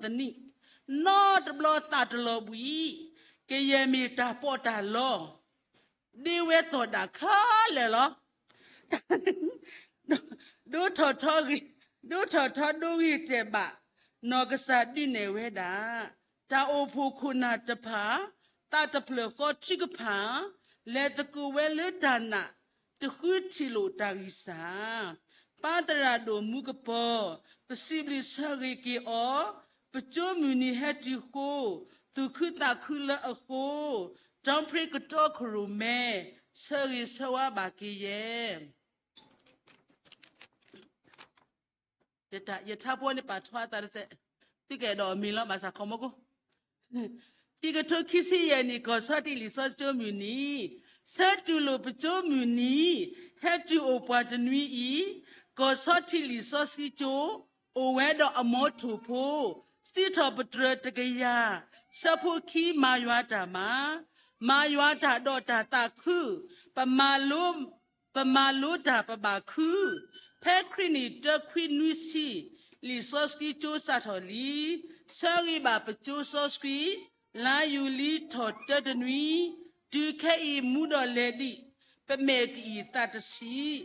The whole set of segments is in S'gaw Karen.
တၢ်လီၢ်သနံၣ်, နီတဘျီသးတလီၤဘှံး, ကယဲၢ်မ့ၢ်တၢ်ပီးတၢ်လီ, ဒ့ဝဲသီၣ်ဒၣ်ခဲလၢာ်လီၤ. ဒိထီၣ်ထီ, ဒိထီၣ်ထီဒိဂ့ၤတဲာ်ဘၣ်, နီၢ်ကစၢ်ဒုးနဲၣ်ဝဲဒၣ်, တၢ်အိၣ်ဖှိၣ်ခိၣ်နၢ်တဖၣ်, သးတဖျၢၣ်ဃီထုကဖၣ်, လဲၤသကိးဝဲလၢတၢ်နာ်, တဃုထံၣ်လိာ်တၢ်ဂံၢ်စၢ် ပၢ်သရၣ်ဒိၣ်မူကပီၤ, ပစံးဘျုးဆၢဂ့ၤက့ၤအီၤ, ပကၠိမုၢ်နံၤဟဲတုၤဃိ, သူၣ်ခုသးခုလၢအဃိ, ဒီဖရ့ကတီခရိၣ်မဲ, ဆၢဂ့ၤဆၢဝါဘၣ်က့ၤယဲ. ယထါဖိန့ၣ်ပာ်ထီအသးတစဲး, သုကအဲၣ်ဒိးအမံၤလီၤ ဘၣ်ဆၣ်ခီမီကိ ခံကထိခံဆံယဲၢ်နံၣ် ကီၢ်ဆီထံးလံာ်စီဆှံကၠိမုၢ်နံၤ, ဆၢတူၢ်လိာ်ပကၠိမုၢ်နံၤ, ဟဲတုၤအိၣ်ပှၤတနွံအံၤ, ကီၢ်ဆီထံးလံာ်စီဆှံကၠိ, အိၣ်ဝဲဒီးအမိၢ်ထိၣ်ဖိ, စံးထီၣ်ပတြၢၤတကယၤ, ဆၢဖိခံ မၤယွၤတၢ်မၤ, မၤယွၤတၢ်ဒီးတၢ်သးခု, ပမၤလိ ပမၤလိတၢ်ပဘၣ်ခု, ဖဲခရံာ်နံၣ်တၢခွံနွံဆံ, လံာ်စီဆှံကၠိစးထီၣ်လံ, ဆၢဂ့ၤဘၣ်ပကၠိစီဆှံ, လါယူၤလံထီၣ်တၢတနွံ, တုၤခဲအံၤမူဒီးလဲၤဒံး, ပမဲာ်တအံၣ်သးတဆံး,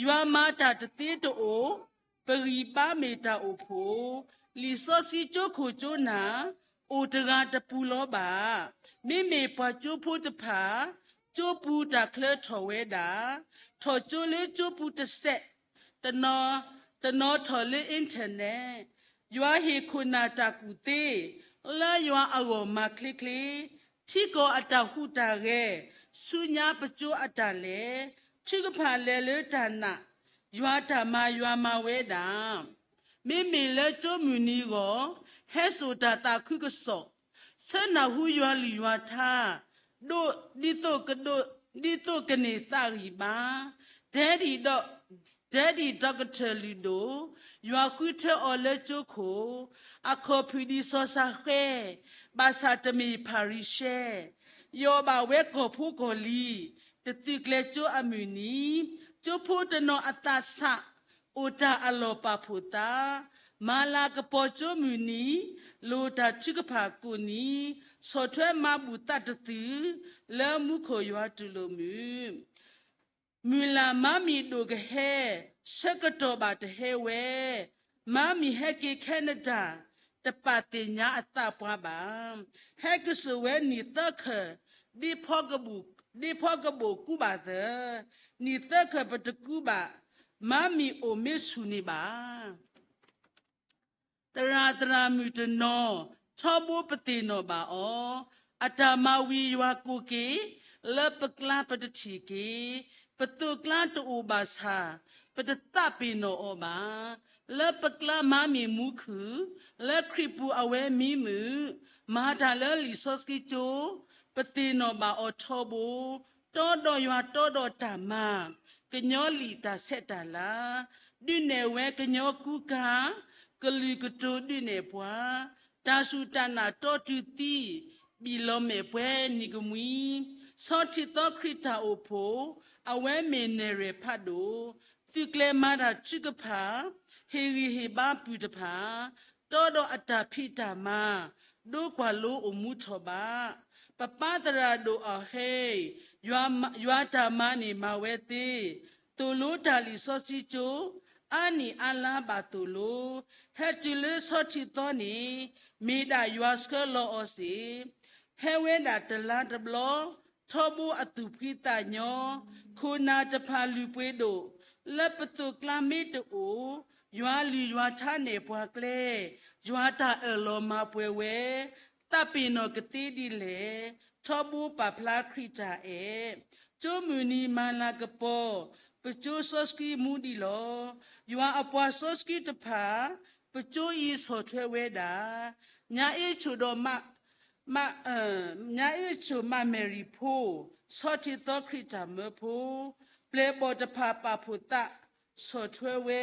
ယွၤမၤတၢ်တသ့တအိၣ်, ပဂံၢ်ဘါမ့ၢ်တၢ်အိၣ်ဖှိၣ်, လံာ်စီဆှံကၠိခိၣ်ကၠိနၢ်, အိၣ်တဂၤတပူၤလီၤဘၣ်. မ့မ့ၢ်ပှၤကၠိဖိတဖၣ်, ကၠိပူၤတၢ်ချၢထီၣ်ဝဲဒၣ်, ထီၣ်ကၠိလၢကၠိပူၤတစဲး, တနီၤထီၣ်လၢ internet, ယွၤဟ့ၣ်ခိၣ်နၢ်တၢ်ကူၣ်သ့, လၢယွၤအဂီၢ်မၤချ့ချ့, ထံကီၢ်အတၢ်ဟူးတၢ်ဂဲၤ, ဆူညါပကၠိအတၢ်လဲၤ, ထုကဖၣ်လဲၤလၢတၢ်နာ်, ယွၤတၢ်မၤယွၤမၤဝဲဒၣ် မ့မ့ၢ်လၢကၠိမုၢ်နံၤအဂီၢ်, ဟဲစိာ်တၢ်သးခုကစီၣ်, ဆၢနၢ်ဟူယွၤလုၢ်ယွၤထါ, ဒ်သိးကဒိး, ဒ်သိးကန့ၢ်သးဂံၢ်ဘါ, ဒဲဒံၣ်ဒီး, ဒဲဒံၣ်ဒီကထၢၣ်လုၢ်ဒိၣ်, ယွၤဃုထၢအီၤလၢကၠိခိၣ်, အခီၣ်ဖုၣ်ဒ်စီၤၡဃဲ, ဘၣ်ဆၣ်တမ့ၢ်ဖၤရံၤၡဲ, ယီၣ်ဘၣ်ဝဲကီၢ်ဖိကီၢ်လံၤ, တသုးကျဲၤကၠိအမုၢ်နံၤ, ကၠိဖိတနီၤအသးဆး, အိၣ်တၢ်အလီၢ်ပာ်ဖှိၣ်သး, မၤလၤကပီၤကၠိမုၢ်နံၤ, လိၣ်တၢ်ထုကဖၣ်ကိးနံၤ, ဆီၣ်ထွဲမၤဘူၣ်သးတသုး, လၢမူခိၣ်ယွၤတူၢ်လိာ်မုာ် မုၢ်လၢ်မါမံၤဒိၣ်ကဟဲ, ဆၢကတီၢ်ဘၣ်တဟဲဝဲ, မါမံၤဟဲက့ၤခဲနဒၤ, တပာ်သ့ၣ်ညါအသးပှၤဘၣ်. ဟဲက့ၤစိာ်ဝဲနံၣ်သၢခၢၣ်, ဒ်ဖီကဘိၣ်ကူဘၣ်သၢ, နံၣ်သၢခၢၣ်ပတကူဘၣ်, မါမံၤအိၣ်မ့ၢ်ဆူၣ်န့ၣ်ဘၣ်. သရၣ်သရၣ်မုၣ်တနီၤ, ထီဘိပသ့ၣ်နီၣ်ဘၣ်အီၤ, အတၢ်မၤဝံၤယွၤကိးက့ၤ, လၢပကျါပတထံၣ်က့ၤ, ပသိးကျါတအိၣ်ဘၣ်ဆၣ်, ပတသးပ့ၤနီၣ်အီၤဘၣ်. လၢပကျါမါမ့ၢ်မူခုၣ်, လၢခရံာ်ပူၤအဝဲမံမုာ်, မၤတၢ်လၢလံာ်စီဆှံကၠိ, ပသ့ၣ်နီၣ်ဘၣ်အီၤထီဘိ, တီဒီးယွၤတီဒီးတၢ်မၤ, ကညီလံာ်တၢ်ဆဲးတၢ်လၤ, ဒုးနဲၣ်ဝဲကညီကူကၤ, ကလုာ်ကတိၤဒုးနဲၣ်ပှၤ, တၢ်စူၢ်တၢ်နာ်တီတုၤသံ, ဘံၣ်လီၤမဲာ်ပှဲၤနံၤကမှံ, ဆီထံးသီခရံာ်တၢ်အိၣ်ဖှိၣ်, အဝဲမ့ၢ်နဲၣ်ရွဲၣ်ဖးဒိၣ်, သုးကျဲၤမၤတၢ်ထုကဖၣ်, ဟ့ၣ်ဂံၢ်ဟ့ၣ်ဘါပုၢ်တဖၣ်, တီဒီးအတၢ်ဖံးတၢ်မၤ, ဒိကွၢ်လိအိၣ်မူထီၣ်ဘး. ပပၢ်သရၣ်ဒိၣ်အဟဲ, ယွၤတၢ်မၤန့ၣ်မၤဝဲသ့, သိၣ်လိတၢ်လံာ်စီဆှံကၠိ, အါနံၣ်အါလါဘၣ်သိၣ်လိ, ဟဲတုၤလၢဆီထံးသီန့ၣ်, မ့ၢ်ဒၣ်ယွၤဆှၢလီၤအီၤစ့ၢ်, ဟဲဝဲဒၣ်တလါတဘျီ, ထီဘိအသူၣ်ဖှံသးညီ, ခိၣ်နၢ်တဖၣ်လုၢ်ပှ့ၤဒိၣ်, လၢပသိးကျါမ့ၢ်တအိၣ်, ယွၤလုၢ်ယွၤထါနဲၣ်ပှၤကျဲ, ယွၤတၢ်အၢၣ်လီၤမၤပှဲၤဝဲ, သးပ့ၤနီၣ်ကသ့ဒ်လဲၣ်, ထီဘိပာ်ဖျါခရံာ်တၢ်အဲၣ်, ကၠိမုၢ်နံၤမၤလၤကပီၤ, ပကၠိစီဆှံမူဒံးလီၤ. ယွၤအပှၤစီဆှံတဖၣ်, ပကၠိအံၤဆီၣ်ထွဲဝဲဒၣ်, ညါအ့ၣ်ဆိၣ်ဒီး မ, ညါအ့ၣ်ဆိၣ်မးမဲၣ်ရံၤဖိ, ဆီထံးသီခရံာ်တၢ်မၢဖိ, ပျဲၢ်ဘီၣ်တဖၣ်ပာ်ဖှိၣ်သး, ဆီၣ်ထွဲဝဲ,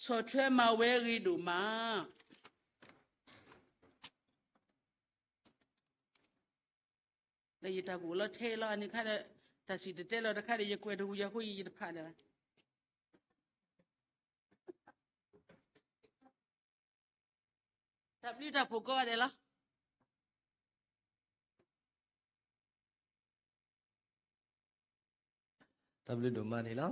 ဆီၣ်ထွဲမၤဝဲဂ့ၤဒိၣ်မး. လၢယတၢ်ကအိၣ်လီၤထဲလီၤန့ၣ်ခါဒီး, တၢ်စံၣ်တဲၤတဲလီၤတခါဒီး ယကွဲးတဝံၤယၤဃိယတဖးဒီး တၢ်ဘျုးတၢ်ဖှိၣ်ကိးဂၤဒဲးလီၤ. တၢ်ဘျုးဒိၣ်မးန့ၣ်လီၤ.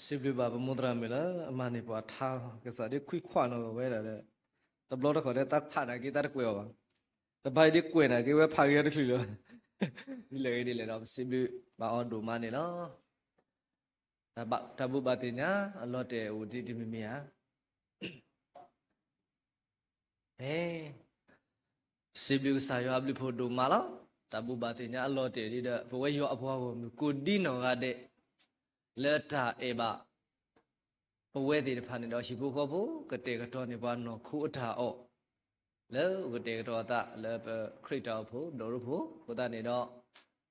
စံးဘျုးဘၣ်ပမိၢ်သရၣ်မုၣ်လၢအမၤန့ၢ်ပှၤထါလီၤ. ကစၢ်ဒ်ခွံခွးနီၣ်ဝဲဒၣ်ဒီး တဘျီတခီၣ်န့ၣ် သးဖးနာ်က့သးတကွဲးအီၤဘၣ်. တဘၣ်အံၤဒ်ကွဲးနာ်က့ဝဲဖးက့ၤအီၤတချုးလီၤ. ဒ်လဲၣ်ဂ့ၤဒ်လဲၣ်ဒီး ပစံးဘျုးဘၣ်အီၤဒိၣ်မးန့ၣ်လီၤ. တၢ်ဘိးဘၣ်သ့ၣ်ညါအလီၤတဲာ်အိၣ်ဒ်တမံၤမံၤဧါ. မ့ၢ် ပစံးဘျုးကစၢ်ယွၤအဘျုးဖှိၣ်ဒိၣ်မးလီၤ. တၢ်ဘိးဘၣ်သ့ၣ်ညါအလီၤတဲာ်ဒ်ဒီး ပဝဲယွၤအပှၤဂီၢ်မုၢ်ကိးဒ်နီၢ်ဂၤဒဲး လၢတၢ်အဲၣ်ဘၣ် ပဝဲသ့ၣ်တဖၣ်န့ၣ်ဒီး ဟံၣ်ဖိဃီဖိ ကတဲာ်ကတီၤန့ၢ်ပှၤနီၢ်ခိအတၢ်အီၣ် လၢကတဲာ်ကတီၤအသးလၢပခရံာ်တၢ်အိၣ်ဖှိၣ် ဒိးရိဖှိၣ်အဃိသတးန့ၣ်ဒီး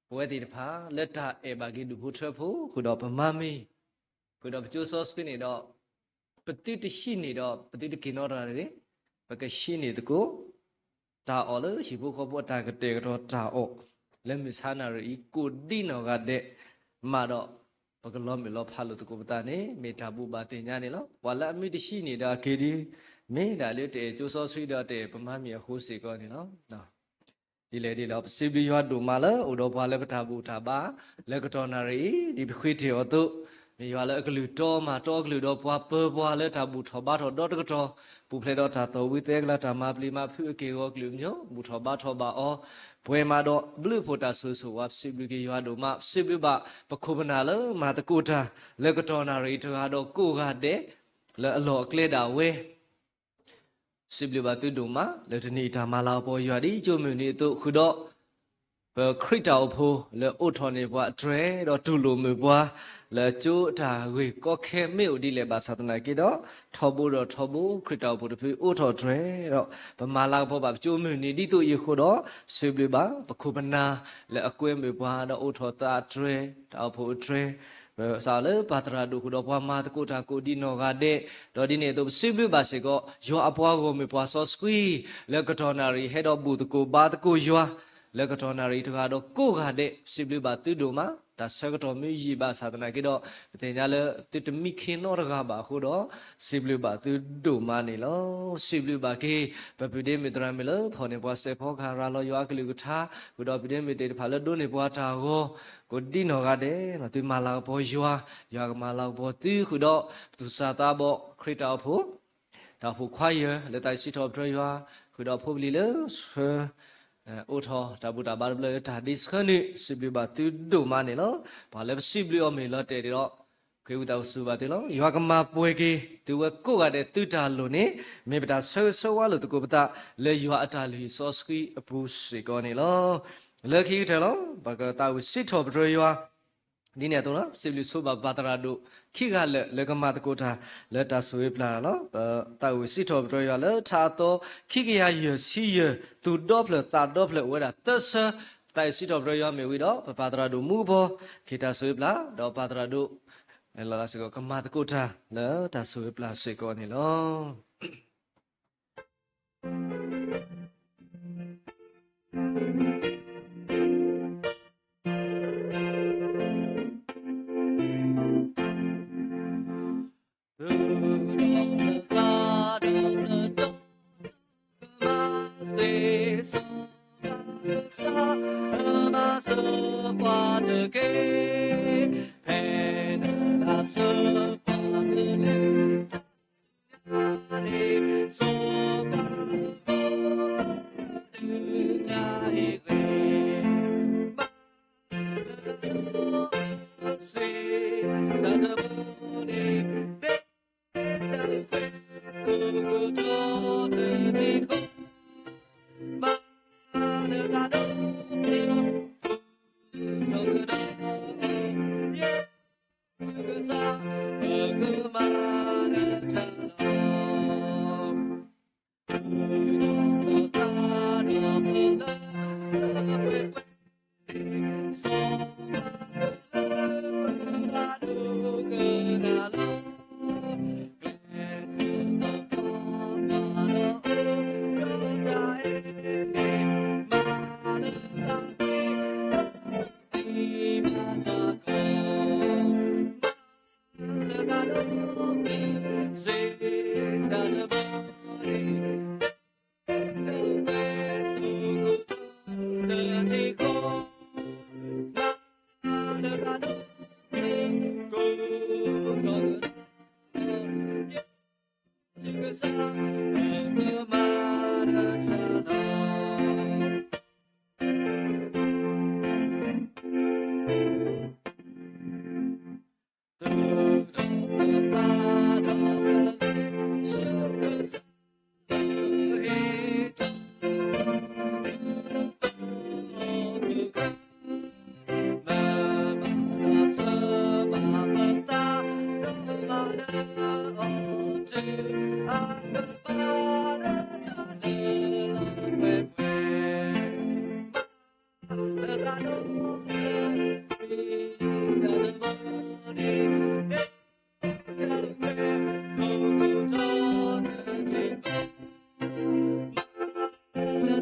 ပဝဲသ့ၣ်တဖၣ် လၢတၢ်အဲၣ်ဘၣ်က့ၤဒူၣ်ဖိထၢဖိ ဃုာ်ဒီးပမၤမ့ၢ် ဃုာ်ဒီးပကၠိစီဆှံန့ၣ်ဒီး ပသုတဟံးန့ၢ်ဒီး ပသုတက့ၤနီတဂၤတဂ့ၤ, ပကဟံးန့ၢ်သကိး တၢ်အီၣ်လၢဟံၣ်ဖိဃီဖိအတၢ်ကတဲာ်ကတီၤတၢ်အီၣ် လၢမုၢ်ဆါနၣ်ရံၣ်အံၤ ကိးဒ်နီၢ်ဂၤဒဲးမးဒီး ပကလီၤမုၢ်လီၤဖးလိာ်သကိးပသးန့ၣ် မ့ၢ်တၢ်ဘိးဘၣ်သ့ၣ်ညါန့ၣ်လီၤ. ပှၤလၢအမ့ၢ်တဟံးန့ၢ်ဒီးအက့ၤဒ် မ့ၢ်ဒၣ်လၢတအဲၣ်ကၠိစီဆှံဒီးတအဲၣ်ပမၤမ့ၢ်အဃိစ့ၢ်ကီးန့ၣ်လီၤ. ဒ်လဲၣ်ဒ်လဲၣ် ပစံးဘျုးယွၤဒိၣ်မးလၢ အိၣ်ဒီးပှၤလၢပတၢ်ဘူၣ်တၢ်ဘါ လၢကတီၢ်နၣ်ရံၣ်အံၤ ဒ်ပဃ့တ့ၢ်အီၤအသိး, မ့ၢ်ယွၤလၢအကလုၢ်တီမၤတီအကလုၢ်ဒီးပှၤပၢပှၤလၢတၢ်ဘူၣ်ထီၣ်ဘါထီၣ်ဒီတကတီၢ်, ပူၤဖျဲးဒီးတၢ်သီၣ်ဝံသဲကလၤတၢ်မၤပျံၤမၤဖုးအက့ၢ်အဂီၤကလုာ်ကညီ ဘူၣ်ထီၣ်ဘါထီၣ်ဘၣ်အီၤ, ပှဲၤမးဒီးဘျုးဖှိၣ်တၢ်ဆိၣ်ဂ့ၤဆိၣ်ဝါ ပစံးဘျုးက့ၤယွၤဒိၣ်မး, ပစံးဘျုးဘၣ်ပခိၣ်ပနၢ်လၢမၤသကိးတၢ် လၢကတီၢ်နၣ်ရံၣ်တဂၤဒီးကိးဂၤဒဲး လၢအလီၢ်အကျဲဒၣ်ဝဲ စံးဘျုးဘၣ်သုဒိၣ်မး လၢတနံၤအံၤတၢ်မၤလၤကပီၤယွၤဒ်ကၠိမုၢ်နံၤအသိး ဃုာ်ဒီး ပခရံာ်တၢ်အိၣ်ဖှိၣ် လၢအိးထီၣ်န့ၢ်ပှၤအတြဲၤ ဒီးတူၢ်လိာ်မုာ်ပှၤ လၢကၠိအတၢ်ဂ့ၢ်ကီခဲမ့ၢ်အိၣ်ဒ်လဲၣ်ဘၣ်ဆၣ်သနာ်က့ဒီး ထီဘိဒီးထီဘိ ခရံာ်တၢ်အိၣ်ဖှိၣ်တဖုအိးထီၣ်တြဲၤဒီး ပမၤလၤကပီၤဘၣ်ပကၠိမုၢ်နံၤဒ်သိးအံၤအဃိဒီး စံးဘျုးဘၣ်ပခိၣ်ပနၢ် လၢအကွဲမုာ်ပှၤဒီးအိးထီၣ်သးအတြဲၤ တၢ်အိၣ်ဖှိၣ်အတြဲၤ ပစးလၢပၢ်သရၣ်ဒိၣ်ဃုာ်ဒီးပှၤမၤသကိးတၢ်ကိးဒ်နီၢ်ဂၤဒဲး, ဒီးဒ်န့ၣ်အသိးပစံးဘျုးဘၣ်စ့ၢ်ကီး ယွၤအပှၤဂီၢ်မုၢ်ပှၤစီဆှံ လၢကတီၢ်နၣ်ရံၣ်ဟဲဒီးဘူၣ်သကိးဘါသကိးယွၤ လၢကတီၢ်နၣ်ရံၣ်တဂၤဒီးကိးဂၤဒဲး ပစံးဘျုးဘၣ်သုဒိၣ်မး, တၢ်ဆၢကတီၢ်မ့ၢ်ယံာ်ဘၣ်ဆၣ်သနာ်က့ဒီး ပသ့ၣ်ညါလၢသုတမံခ့နီတဂၤဘၣ်အဃိဒီး စံးဘျုးဘၣ်သုဒိၣ်မးန့ၣ်လီၤ. စံးဘျုးဘၣ်က့ၤ ပပုၢ်ဒ့မုၣ်သရၣ်မုၣ်လၢဖီၣ်န့ၢ်ပှၤစဲးဖီကဟၣ်ရၤလီၤယွၤအကလုၢ်ကထါ ဃုာ်ဒီးပုၢ်ဒ့မုၣ်သ့ၣ်တဖၣ်လၢဒိးန့ၢ်ပှၤတၢ်ဂီၤ ကိးဒ်နီၢ်ဂၤဒဲး သုမၤလၤကပီၤယွၤ, ယွၤကမၤလၤကပီၤသုဃုာ်ဒီး ပသူၣ်စၢ်သးဘီၣ်ခရံာ်တၢ်အိၣ်ဖှိၣ် တၢ်အိၣ်ဖှိၣ်ခွါယၢၢ် လၢသးစံးထီၣ်ပတြၢၤယွၤ ဃုာ်ဒီးဖိပလံၤလၢဆှၢ အိးထီၣ်တၢ်ဘူၣ်တၢ်ဘါတဖျၢၣ်လၢတၢ်ဒ့ဆှၢနုာ် စံးဘျုးဘၣ်သုဒိၣ်မးန့ၣ်လီၤ. ပှၤလၢပစံးဘျုးအီၤမ့ၢ်လီၤတဲာ်ဒီး ဃ့ဝံသးစူၤဘၣ်သုလီၤ. ယွၤကမၤပှဲၤက့ၤသုဝဲကိးဂၤဒဲးသုတၢ်လိၣ်န့ၣ် မ့ၢ်ပတၢ်ဆၢဂ့ၤဆၢဝါလိာ်သကိးပသး လၢယွၤအတၢ်လုၢ်ဟံၣ်စီဆှံအပူၤစ့ၢ်ကီးန့ၣ်လီၤ. လၢခံကတၢၢ်လီၤ ပကသးဝံၣ်စံးထီၣ်ပတြၢၤယွၤ ဒ်န့ၣ်အသိးလီၤ ပစံးဘျုးဆိဘၣ်ပၢ်သရၣ်ဒိၣ်ခံဂၤလၢာ် လၢကမၤသကိးတၢ်လၢတၢ်ဆိၣ်ဂ့ၤပျၢ်လီၤ. ပသးဝံၣ်စံးထီၣ်ပတြၢၤယွၤလၢထးအသီ ခံကယၤယဲၢ်ဆံယဲၢ် သူၣ်ဒီဖျၢၣ်သးဒီဖျၢၣ်အိၣ်ဝဲဒၣ်သၢဆၢ, ပသးဝံၣ်စံးထီၣ်ပတြၢၤယွၤမ့ၢ်ဝံၤဒီး ပပၢ်သရၣ်ဒိၣ်မူကပီၤ က့ၤတၢ်ဆိၣ်ဂ့ၤပျၢ် ဒီးပၢ်သရၣ်ဒိၣ် လီၤလးစ့ၢ်ကီး ကမၤသကိးတၢ်လၢတၢ်ဆိၣ်ဂ့ၤပျၢ်စ့ၢ်ကီးန့ၣ်လီၤ.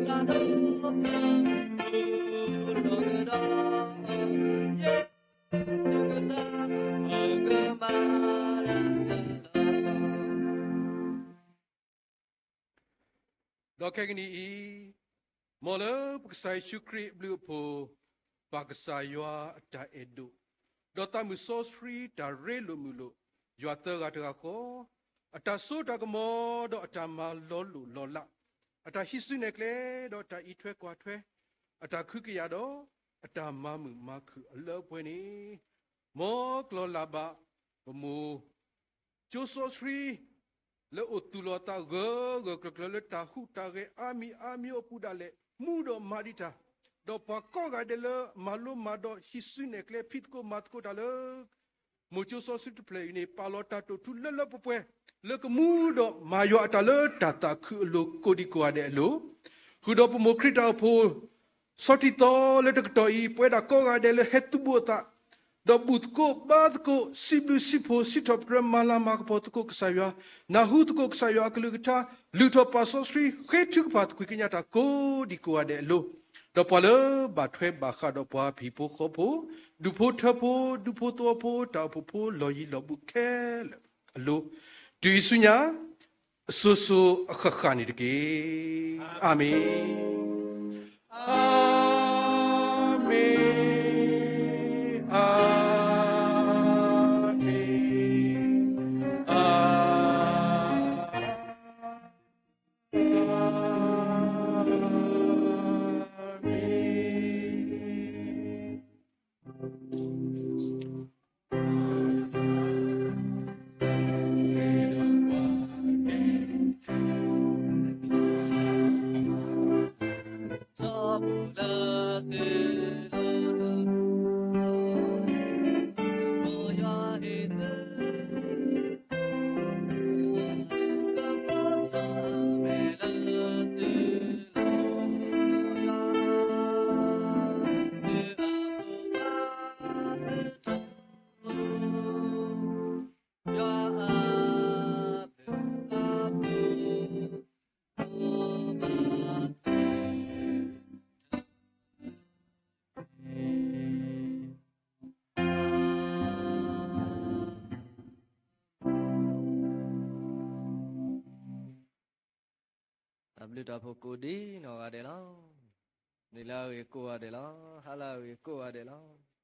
ဒီးခဲကနံၣ်အံၤ, မ်လၢပကစၢ်ယ့ၣ်ၡူးခရံာ်အဘျုးအဖှိၣ်, ပၢ်ကစၢ်ယွၤအတၢ်အဲၣ်ဒိၣ်, ဒီးသးမုၢ်စီဆှံတၢ်ရ့လိာ်မုာ်လိာ်, ယွၤသၢဂၤတဂၤဃီ, အတၢ်စိတၢ်ကမီၤဒီးအတၢ်မၤလီၤလိၢ်လီၤလး, အတၢ်ဟံးစုနဲၣ်ကျဲဒီးအတၢ်အံးထွဲကွၢ်ထွဲ, အတၢ်ကဟုကယာ်ဒီးအတၢ်မၤမုာ်မၤခုၣ်အလၢအပှဲၤန့ၣ်, မ်ကလီၤလးဘၣ်ပမိၢ် ကၠိစီဆှံ လၢအိၣ်သူၣ်လီၤသးဂၢၢ်ဂၢၢ်ကျၢၤကျၢၤလၢတၢ်ဟူးတၢ်ဂဲၤအါမံၤအါမံၤအပူၤဒၣ်လဲာ် မူဒီးမၤဒံးတၢ်, ဒီးပှၤကိးဂၤဒဲးလၢမၤလိမၤဒိးဟံးစုနဲၣ်ကျဲဖံးသကိးမၤသကိးတၢ်လၢ မိၢ်ကၠိစီဆှံတဖျၢၣ်အံၤန့ၣ် ပာ်လီၤတၢ်တိာ်ထူလၢလၢပှဲၤပှဲၤ လၢကမူဒီးမၤယွၤအတၢ်လၢတၢ်သးခုအလိၤကိးဒံကိးဂၤဒဲးအလိၤ, ဃုာ်ဒီးပမိၢ်ခရံာ်တၢ်အိၣ်ဖှိၣ် ဆီထံသီလၢတကတီၢ်အံၤ ပဝဲဒၣ်ကိးဂၤဒဲးလၢဟဲသုးဘူးအသး, ဒီးဘူၣ်သကိးဘါသကိး စံးဘျုးစံးဖှိၣ် စံးထီၣ်ပတြၢၤမၤလၤမၤကပီၤသကိးကစၢ်ယွၤ, နၢ်ဟူသကိးကစၢ်ယွၤအကလုၢ်ကထါ, လုၢ်ထီၣ်ပာ်စီဆှံ ဃ့ထုကဖၣ်သကွံာ်ကညးတၢ်ကိးဒံကိးဂၤဒဲးအလိၤ, ဒီးပှၤလၢဘၣ်ထွဲဘၣ်ဃးဒီးပှၤဟံၣ်ဖိဃီဖိ, ဒူၣ်ဖိထၢဖိ, ဒူဖိသဝီဖိ, တၢ်အိၣ်ဖှိၣ်ဖိ လီၢ်ယံၤလီၢ်ဘူးခဲလၢာ်အလိၤ, တုၤအံၤဆူညါ အစိၤစိၤအဃၣ်ဃၣ်န့ၣ်တက့ၢ်. အၤမ့ၣ်, အၤမ့ၣ်, အၤမ့ၣ်, အၤမ့ၣ်. တၢ်ဘျုးတၢ်ဖှိၣ်ကိးဒံနီၢ်ဂၤဒဲးလီၤ. နံၤလၢအဂ့ၤကိးဂၤဒဲးလီၤ. ဟါလၢအဂ့ၤကိးဂၤဒဲးလီၤ.